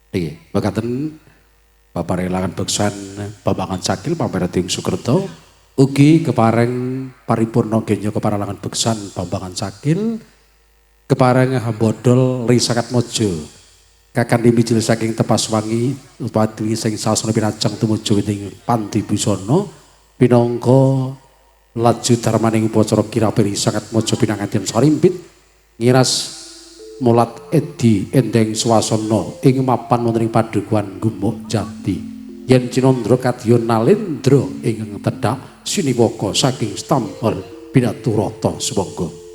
Nggih, mekaten Bapak Relangan Beksan Bambangan Cakil Pamerating Sukerto ugi kepareng paripurna genya keparalangan beksan Bambangan Cakil kepareng hambodol Risakat Mojo kakandi mijil saking Tepas Wangi upadi sing sasana pinajeng tumuju ing Panti Busana pinangka laju darmaning upacara kirapiri Risakat Mojo pinanganten sarimpit ngiras mulat edi endeng swasana ing mapan wonten ing padukuhan Gumuk Jati yen cinandra kadya nalendra ingkang tedhak siniwaka saking stambal binaturata sumangga.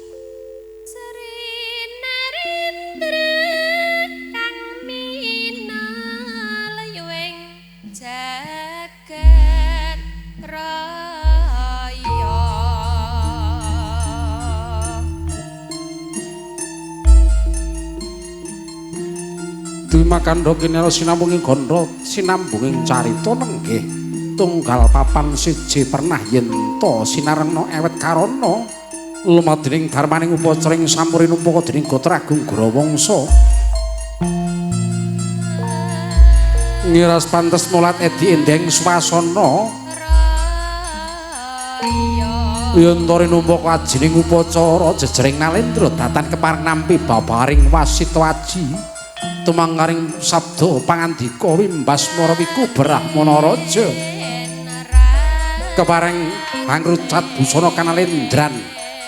Makandha kinela sinambunging gandha sinambunging carita nenggih tunggal papan siji pernah yen ta sinarengna ewet karana lumadining darmaning upacara ing sampuri numpaka dening Gatra Agung Grawangsa ngiras pantes mulat edi endeng swasana yen ta rinumpaka ajining upacara jejering nalendra datan kepareng nampi babaring wasita aji tumangkaring sabda pangandika wimbas marawiku Brahmana raja kepareng hangrucat busana kanalendran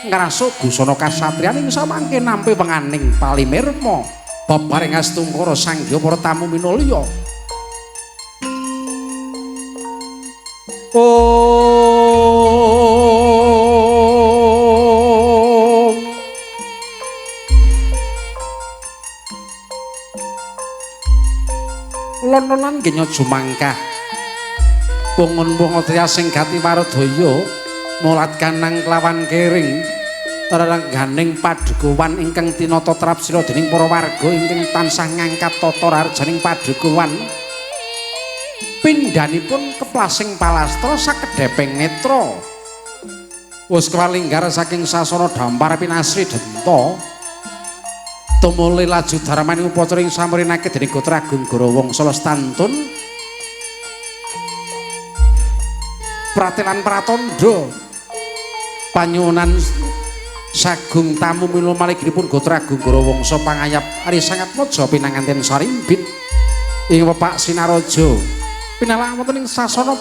ngrasuk busana kasatriyan ing samangke nampi wenganing palimirma babaring astungkara sangya para tamu minulya. Lon-lonan genya jumangkah pungun-pungun sing gati waradaya mulat kanang kelawan kering rerengganing padukuhan ingkang tinata trapsila dening para warga ingkang tansah ngangkat tata raharjaning padukuhan pindhanipun keplasing palastra sakedheping netra wis kawalinggar saking sasana dampar pinasri denta tumuli laju darmaning upacara ing samurinake dening Gatra Agung Grawangsa lestantun pratelan pratandha panyuwunan sagung tamu mila maligiripun Gatra Agung Grawangsa pangayap Ari Sangat Maja pinanganten sarimbit ing Wepak Sinaraja pinalang wonten ing sasana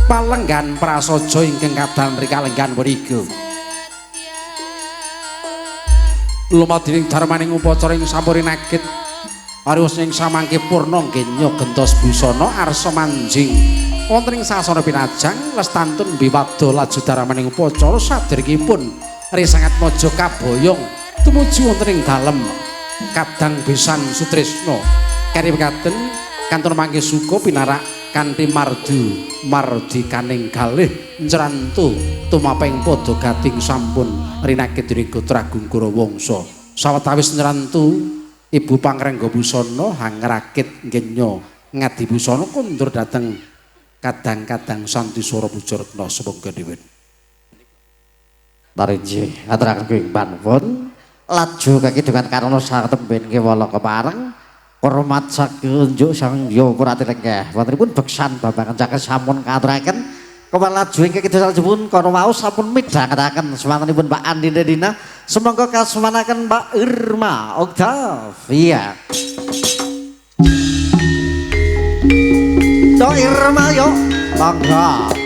palenggan prasaja ingkang kadal mrikalenggan punika. Lumadining darmaning upacara ing sampuri nagit ariwos ing samangke purna genya gentos busana arsa manjing wonten ing sasana pinajang lestantun biwadya laju darmaning upacara saderengipun Risangat Maja kaboyong tumuju wonten ing dalem kadang besan sutresna kari mekaten kantun mangke suka pinarak kanthi mardu mardikaning galih njrantu tumapeng padha gating sampun rinakit dening Gatra Agung Grawangsa sawetawis nyrantu ibu pangrengga busana hangrakit genya ngadi busana kundur dhateng kadang-kadang santi swara pujaretna sumangga dewen tarinji aturaken ing panpun laju kakidungan karana satemben kewala kepareng hormat sakunjuk sang Hyang Pratilenggah wontenipun beksan Bambangan Cakil sampun kaaturaken kewala laju ingkang kidul salajengipun kono wau sampun midhangetaken semantenipun Pak Andi Dina sumangga kasmanaken Pak Irma Octavia. Cok Irma yo monggo.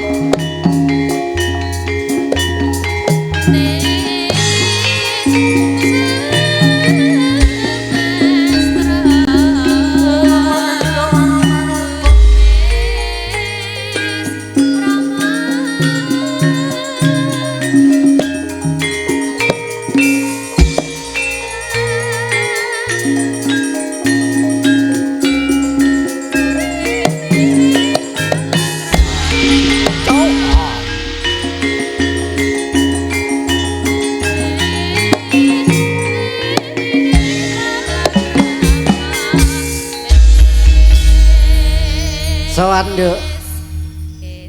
Sowan Nduk.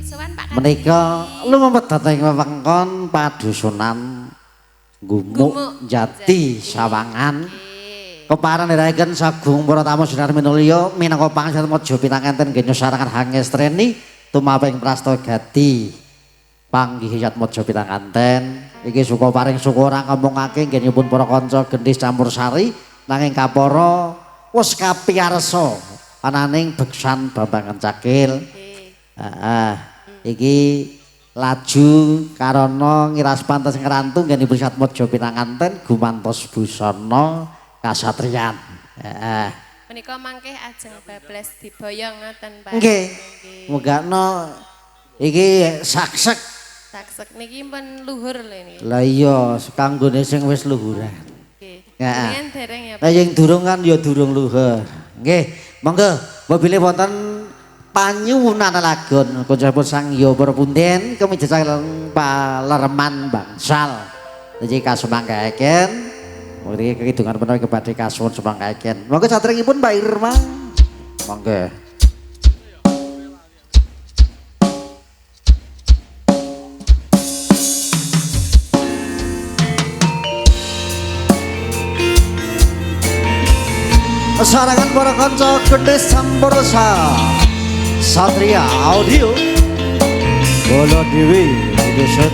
Sowan Pak. Menika lumebet dhateng wewengkon padusunan Gumuk Jati Sawangan. Kepareng nderekaken sagung para tamu sinar minulya minangka pangaksatmaja pinanganten nggih sarangan hangestreni tumaping prasta gati. Panggih Yatmaja pinanganten iki suka paring suka ora ngomongake nggenipun para kanca gendhis campursari nanging kapara wis kapiyarsa ananing beksan Bambangan Cakil. Heeh. Iki laju karana ngiras pantes ngrantu nggenipun Yatmaja pinanganten gumantos busana kasatriyan. Heeh. Menika mangke ajeng bablas diboyong ngoten Pak. Nggih. Mugakno iki saksek. Saksek niki pun luhur lho niki. Lah iya, kanggone sing wis luhuran. Nggih. Jenengan dereng ya, Pak. Lah sing durung kan ya durung luhur. Nggih, monggo mobile wonten panyuwunan lagon kunjapun Sang Hyang Para Punden kemijasan palereman bangsal. Niki kasumanggaken. Mriki kekidungan menawi kebadhe kasuwun sumanggaken. Monggo satringipun Mbak Irma. Monggo. Sarangan para kanca gendhis campursa Satria Audio Bolo Dewi Indonesia.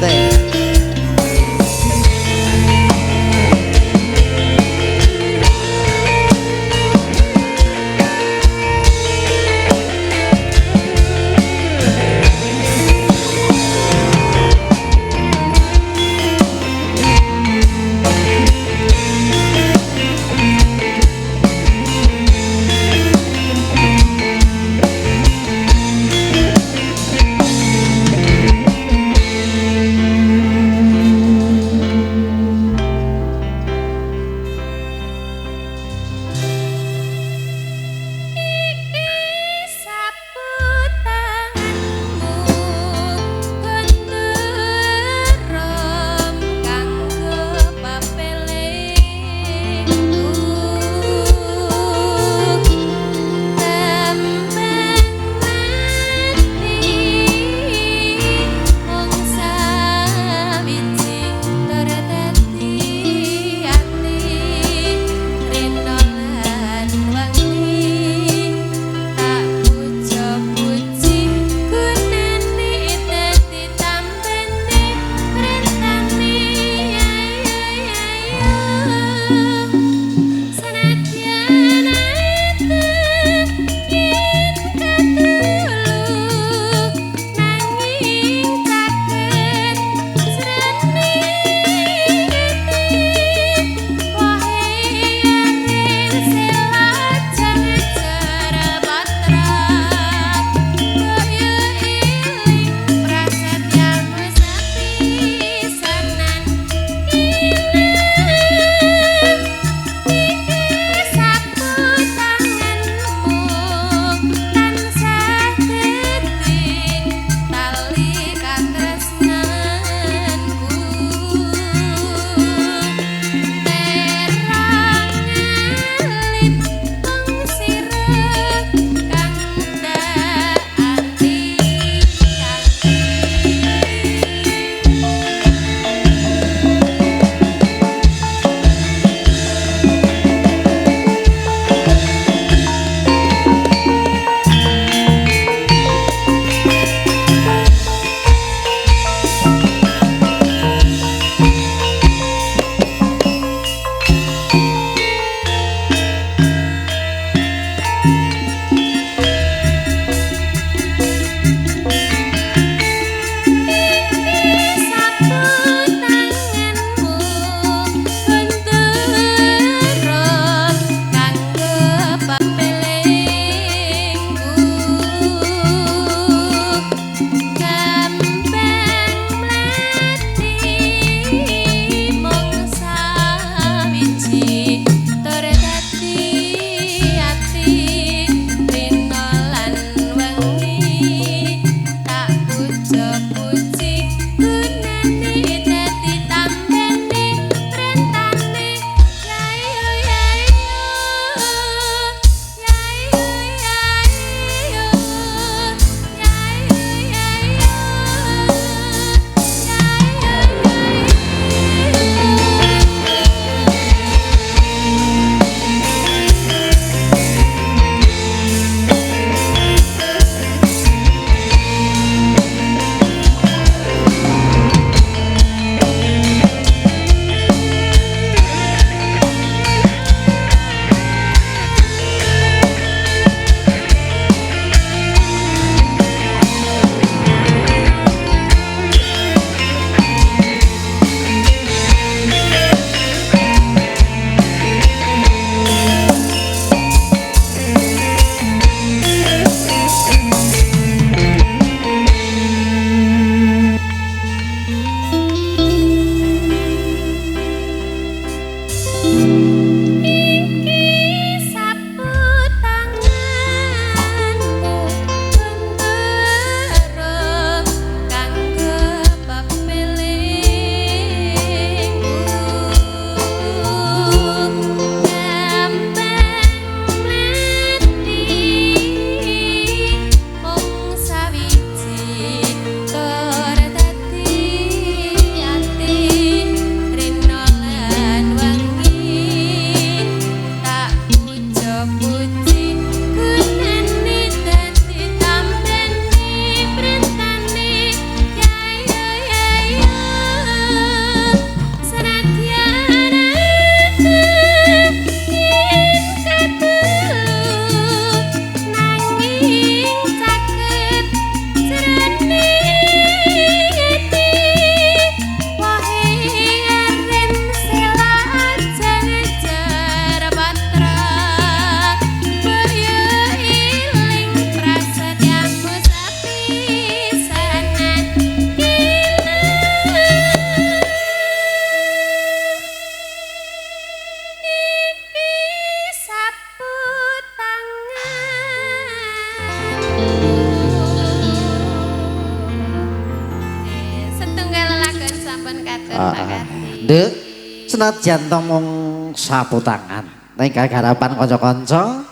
Pak Kardi. Nduk, senajan to mung sapu tangan. Ning garapan kanca-kanca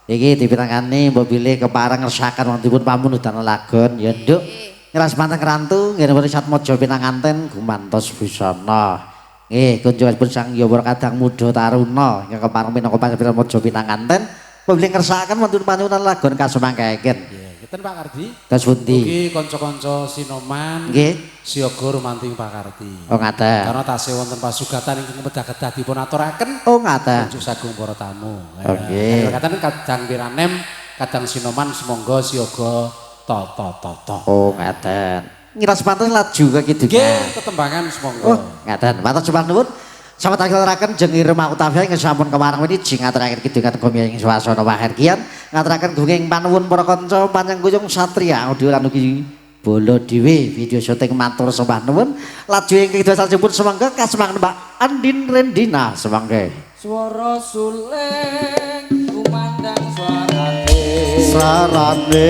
iki dipitangani mbok bilih kepareng ngersakaken wontenipun pamundutan lagon ya Nduk. Ngeras panteng rantu nggih Satmojo pinanganten gumantos busana. Nggih, kunjunganipun Sang Hyang Kadang Muda Taruna ingkang kepareng minangka panjenengan Mojo pinanganten mbok bilih ngersakaken wonten pamundutan lagon kasumangkaken. Nggih, ngeten Pak Kardi. Dos pundi? Mugi kanca-kanca sinoman Nggih. siaga rumanting Pak Kardi. Oh ngaten. Karena tasih wonten pasugatan ingkang kedah-kedah dipun aturaken. Oh ngaten. Kunjuk sagung para tamu. Oh, nggih. Katakan kadang piranem, kadang sinoman semonggo siaga tata-tata. Oh ngaten. Ngiras pantun laju kekidungan. Nggih, tetembangan semonggo. Oh, ngaten. Matur sembah nuwun. Selamat aturaken jeng Irma Octavia ingkang sampun kemarang wingi jeng ngaturaken kidungan gumiyang ing swasana pahargyan, ngaturaken gunging panuwun para kanca panjenengan satria audio lan ugi bolo dhewe video syuting matur sembah nuwun. Laju ing kidungan salajengipun semangga kasumangan Mbak Andin Rendina semangga. Swara suling kumandang suarane. Sarane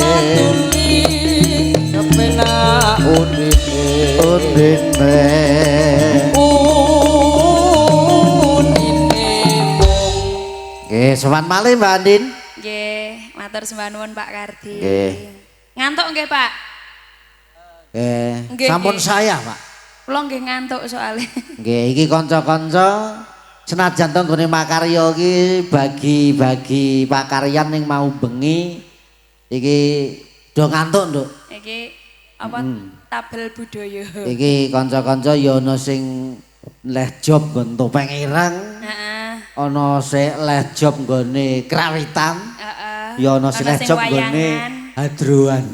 Tuli kepenak unine. unine. Unine mung Nggih, sowan malih Mbak Andin. Nggih, matur sembah nuwun Pak Kardi. Nggih. Ngantuk nggih, Pak? Nggih. Nggih, Sampun nggih. saya, Pak. Kula nggih ngantuk soalnya. Nggih, iki kanca-kanca senajan to nggone makarya iki bagi-bagi pakaryan ning mau bengi iki do ngantuk, Nduk. Iki apa tabel budaya. Iki kanca-kanca ya ana sing leh job nggon topeng ireng, Heeh. ana sing leh job nggone krawitan, Heeh. ya ana sing leh job nggone wayangan. hadroan.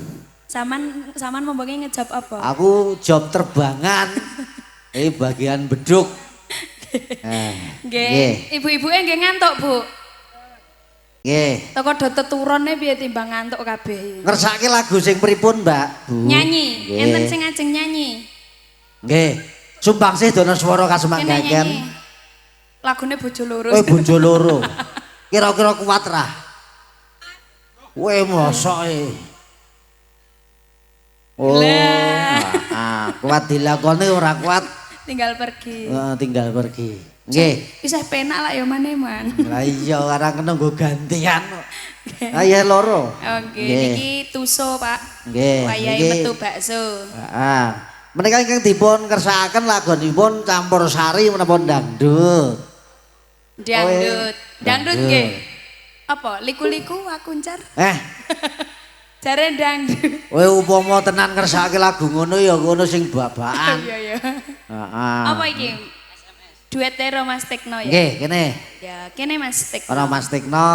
Saman mombengi ngejob apa? Aku job terbangan. Ini bagian beduk. Nggih. Ibu-ibuke nggih ngantuk, Bu. Nggih. Toko do teturone piye timbang ngantuk kabeh. Ngersake lagu sing pripun, Mbak? Bu? Nyanyi, Nggih. enten sing ajeng nyanyi. Nggih. Sumbang sih dono swara Kene kasumanggaken. nyanyi. Lagune bojo loro. Kowe bojo loro. Kira-kira kuat ra? Kowe mosoke. Oh. Lah. Ah, kuat dilakoni ora kuat Tinggal pergi. Tinggal pergi. Nggih. Isih penak lah ya maneh-man. Lah iya ora kena nggo gantian. Lah iya loro. Oke, Nggih. niki tuso, Pak. Nggih, Wayahe niki. metu bakso. Heeh. Menika ingkang dipun kersakaken lagonipun campur sari menapa dangdut. Dangdut. Oh, Dangdut nggih. Apa? Liku-liku akuncar? Jare dangdut. Kowe upama tenan ngersakake lagu ngono ya ngono sing babakan. Iya, iya. Heeh. Apa iki? Duet karo Mas Tekno ya? Nggih, kene. Ya, kene Mas Tekno. Ana Mas Tekno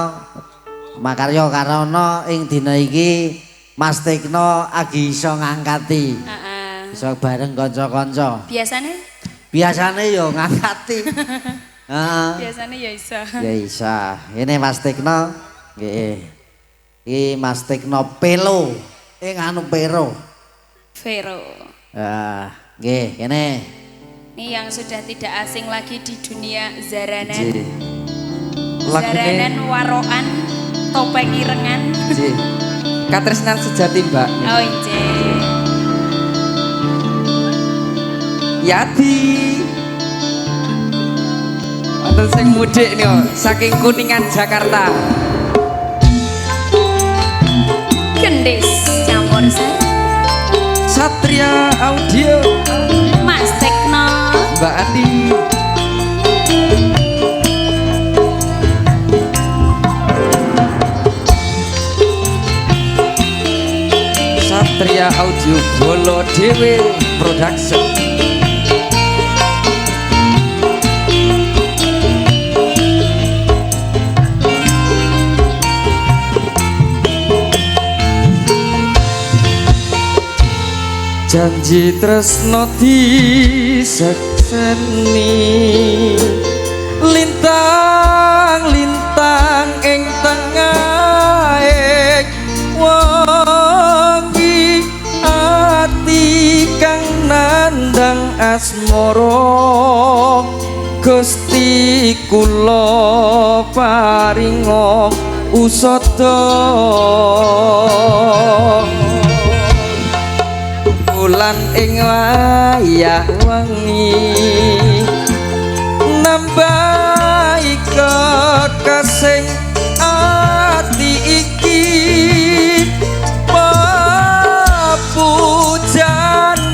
makarya karana ing dina iki Mas Tekno agi iso ngangkati. Heeh. Iso bareng kanca-kanca. Biasane? Biasane ya ngangkati. Heeh. Biasane ya iso. Ya isa. Ini Mas Tekno. Nggih. Iki Mas Tekno Pelo. Anu Pero. Vero. Ah, nggih, kene. Ini yang sudah tidak asing lagi di dunia zaranan. Nggih. Lagune Zaranan warokan topeng irengan. nggih. Katresnan sejati, Mbak. Oh, injih. Yati. Wonten sing mudik niku saking Kuningan Jakarta. Gendis campur sari. Satria Audio Mas Tekno. Mbak Andi. Satria Audio Bolo Dewe Production. Janji tresno disekseni lintang-lintang ing tengahing wengi ati kang nandang asmara Gusti kula paringa usada. Rembulan ing wayah wengi nambahi kekasing ati iki papujan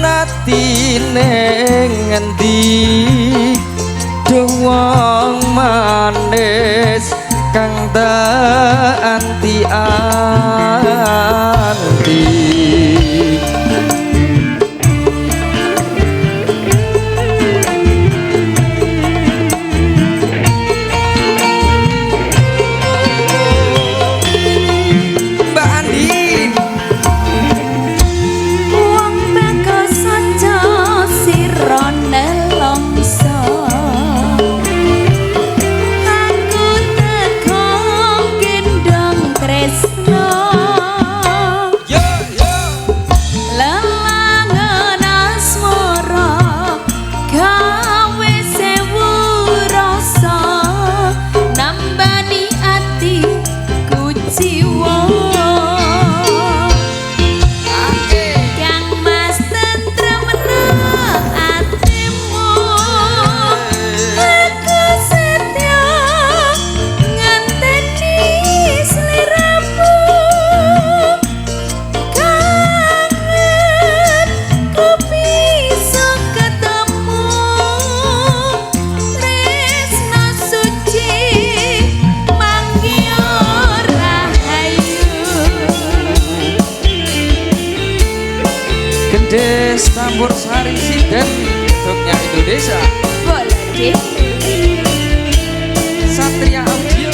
ati ning ngendi duh wong manis kang anti anti. Mbak Andin Wong bagus aja sira nelongso. Aku teko gendong tresno. Yo yo Lelangan asmara gawe sewu rasa nambani ati kuciwa. Kang Mas tentremno atimu, aku setya ngenteni sliramu. Kangen ku bisa ketemu, tresno suci manggiya rahayu. Gendes Tambur Sari Sinden Gedungnya Indonesia. Boleh deh. Satria Audio.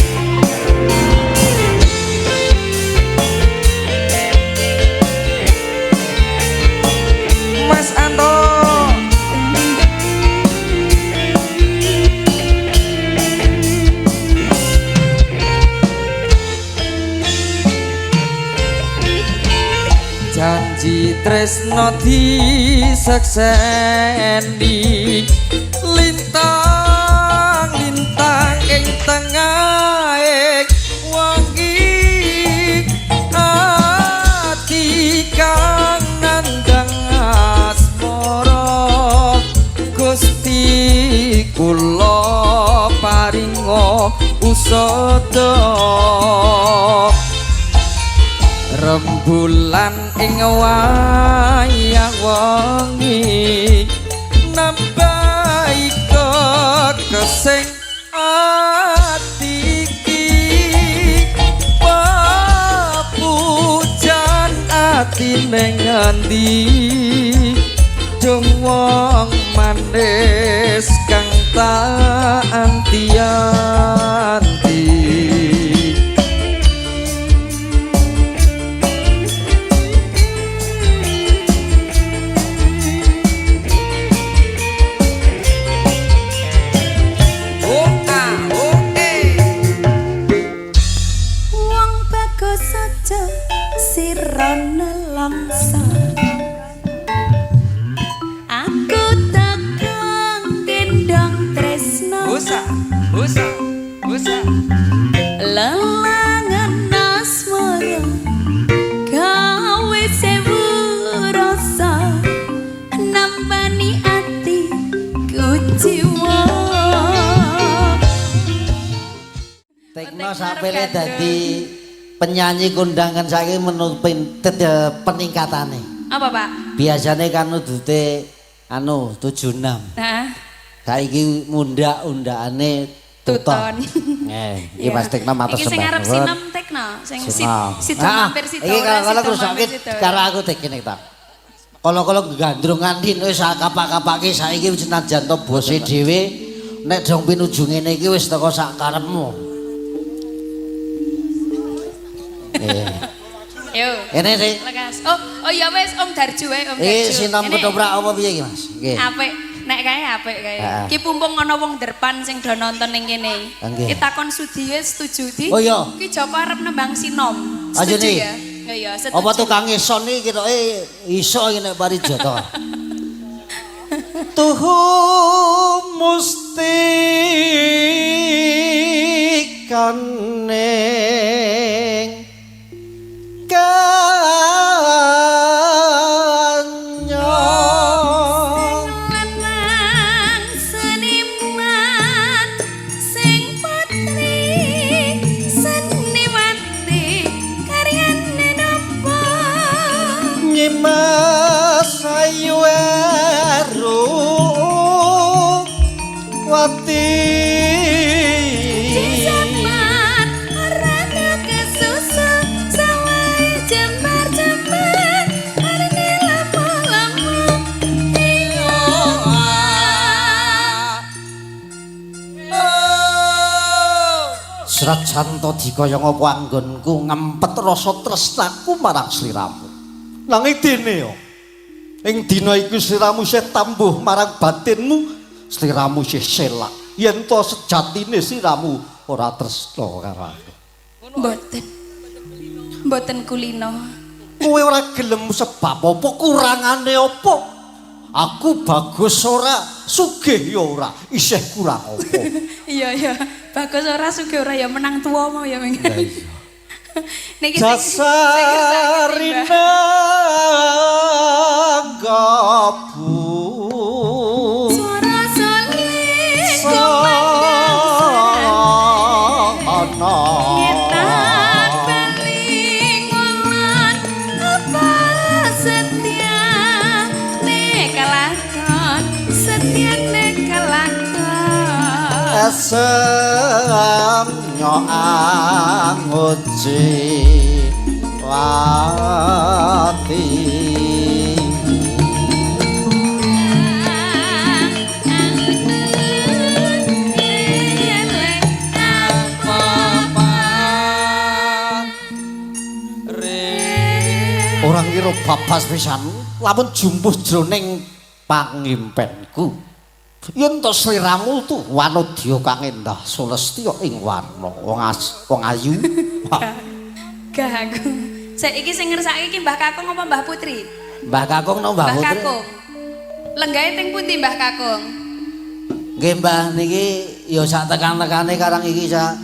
Mas Anto janji tresno disekseni lintang lintang ing tengahing wengi ati kang nandhang asmara Gusti kula paringa usada rembulan ing wayah wengi nambahi kekesing ati iki papujan ati ning ngendi dung wong manis kang tak anti-anti. O A O E Wong bagus aja sira nelongso. Aku tekang gendong tresno. Busa busa busa Lelangan asmara gawe sewu rasa nambani ati kuciwa. Tekno sapele dadi penyanyi kondangan saiki menurut peningkatane. Apa, Pak? Biasane kan udute anu 76. Nah, Saiki mundak undakane tuton. tuton. Iki Mas Tekno matur Iki sing sembah arep nuwun. sinom Tekno, sing Sinom. sido Ah, mampir sido iki ora, kalau sido ngrusake mampir sido ora. karo aku tek kene ta. Kala-kala gandrung nganti wis kapak-kapake saiki wis senajan to bose dhewe nek dong pinuju ngene iki wis teko sak karepmu. Eh, Yo. Ini sih. Lekas. Oh, oh ya wis Om Darju wae, Om Iki Darju. sinom Ini ketoprak apa piye iki, Mas? Nggih. Apik. Nek kae apik kae. Heeh. Ki pumpung ana wong derpan sing do nonton ning kene. Nggih. Ki takon sudi wis setuju di. Oh iya. Ki Joko arep nembang sinom. Aja Setuju nih. ya? Oh iya, setuju. Apa tukang son iki ketoke iso iki nek parijoto. Tuhu musti kaning kanya. Senajan to dikaya ngapa anggonku ngempet rasa tresnaku marang sliramu. Nanging dene yo. Ing dina iku sliramu isih tambuh marang batinmu, sliramu isih selak. Yen to sejatine sliramu ora tresna karo aku. Mboten. Mboten kulino. Kowe ora gelem sebab apa kurangane apa? Aku bagus ora, sugih ya ora, isih kurang apa? Iya iya, bagus ora sugih ora ya menang tuwa mau ya ming. Lah iya. Niki sing Jasarina gabu Suara suling ana ngetan bali ngulon apa setia ne kelakon setia ne kelakon esem nyoanguji wati. Ora ngira babas pisan lamun jumbuh jroning pangimpenku. Yen to sliramu tu wanodya kang endah sulestya ing warna wong wong ayu. Gah aku. Saiki sing ngersake iki Mbah Kakung apa Mbah Putri? Mbah Kakung no Mbah Mbah Putri? Kakung. Lenggahe teng pundi Mbah Kakung? Nggih Mbah niki ya sak tekan-tekane karang iki sak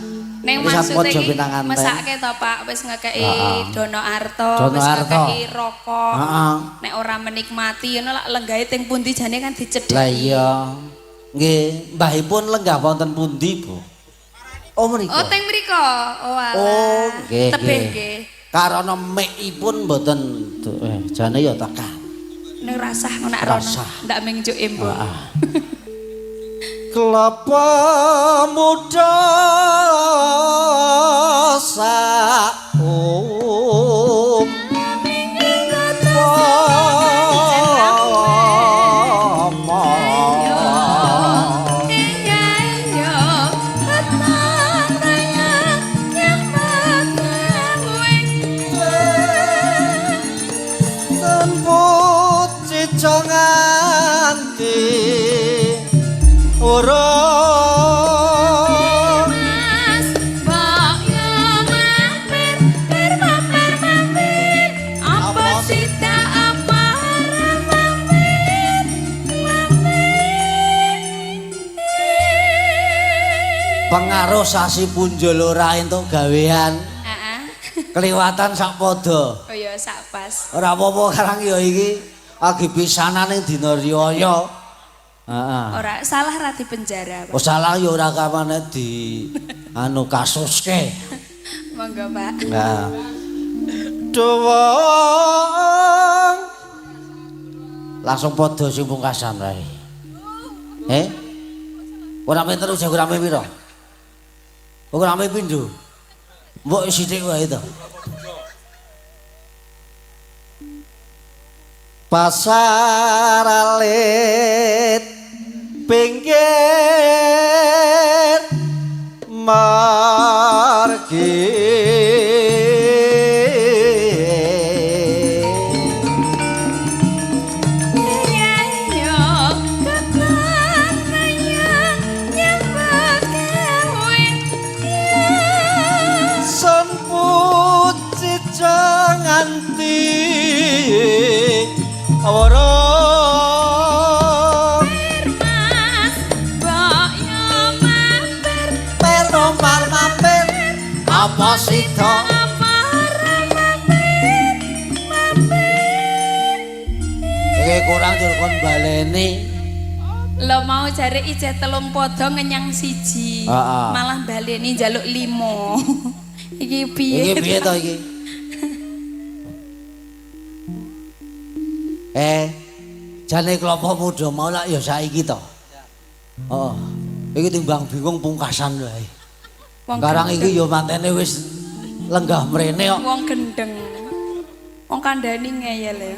Ning iki sak maksude pojok iki pinanganten. Mesake to Pak, wis ngekeki dono arta, Dono wis arta. ngekeki rokok. Heeh. Nek ora menikmati ngono lak lenggahe teng pundi jane kan dicedhaki. Lah iya. Nggih, mbahipun lenggah wonten pundi, Bu? Oh mriku. Oh teng mriko. Oh alah. Oh, nggih. Tebih nggih. nggih. Karana mekipun mboten jane ya tekan. Ning rasah ngono nak rono. Rasah. Ndak ming njuk embo. Heeh. Kelapa muda saum Temput cica nganti ora. Mas, mbok yo mampir, pir mampir mampir. Apa sita apa ora mampir, mampir. Pengaruh sasi punjul ora entuk gawean, Heeh. kelewatan sak padha. Oh ya sak pas. Ora apa-apa karang ya iki lagi pisanan ning dina riyaya. Heeh. Ora salah ra di penjara, Pak. Oh salah ya ora kamane di anu kasuske. Monggo, Pak. Nah, Doang langsung padha sing pungkasan wae. Eh? Ora pinter ujah kurame pira? Oh, kurame pindho. Mbok sithik wae to. Pasar alit pinggir margi. Yo ketang nyambut gawe. Sun puci nganti awara. Mas, mbok yo mampir, Perompar mampir apa sida apa ora mampir, mampir. Iki kurang jur kon baleni. Lo mau jare ijeh telung padha ngenyang siji. Heeh. Malah baleni njaluk limo. Iki piye? Iki piye to iki? Eh, jane klopo muda mau lak ya saiki to. Heeh. Iki timbang bingung pungkasan wae. Wong Karang gendeng. iki ya mantene wis lenggah mrene kok. Wong gendeng. Wong kandhani ngeyel ya.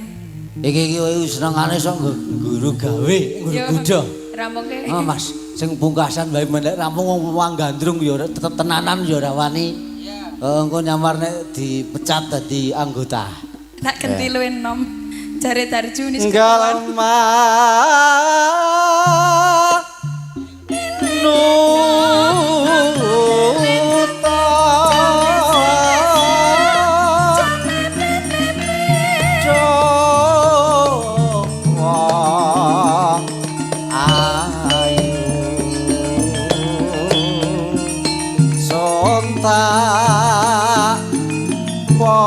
Iki iki wis senengane sok nggo guru gawe, nggo Yo, kuda. Rampungke. Oh, Mas, sing pungkasan wae menek rampung wong wong gandrung ya tetep tenanan ya ora wani. Iya. Engko nyamar nek dipecat dadi anggota. Tak genti luwih enom. Jare Darju nis Galma nuta Jawa ayu sontak pondo.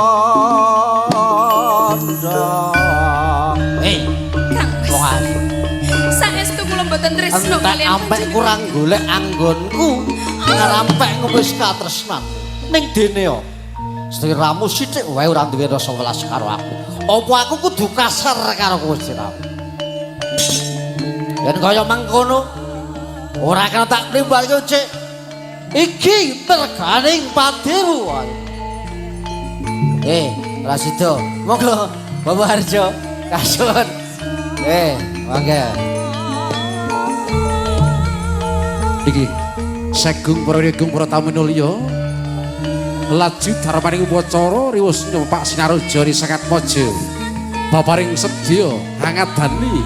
Hei, Kang wong ayu. Saestu kula mboten tresno Entek kaliyan ampek kurang golek anggonku, ngerampek ngwis katresnan. Ning dene yo sliramu sithik wae ora duwe rasa welas karo aku. Apa aku kudu kasar karo kowe sliramu? Yen kaya mengkono ora kena tak primbalke, Cik. Iki terganing patimu wae. Rasido. Monggo Bapak Harjo kasuwun. Monggo. Iki Segung para regung para tamu minulya laju darmaning upacara riwus Pak Sinaruja Risakatmaja babaring sedya hangadani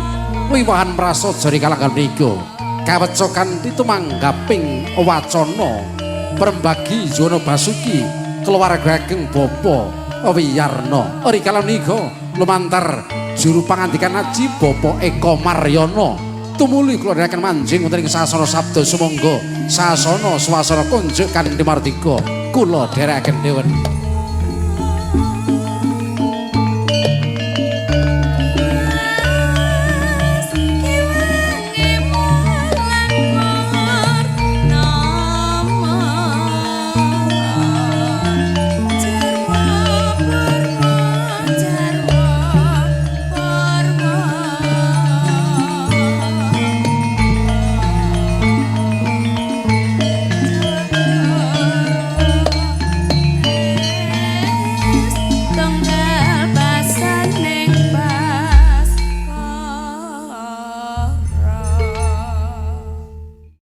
wiwahan prasaja kalanggan menika kaweca kanthi tumanggaping wacana perembagi Juwana Basuki keluarga ageng Bapa Wiyarna rikala menika lumantar juru pangandikan aji Bapak Eko Maryono tumuli kula dherekaken manjing wonten ing sasana sabda sumangga sasana swasana kunjuk kanthi mardika kula dherekaken dewen.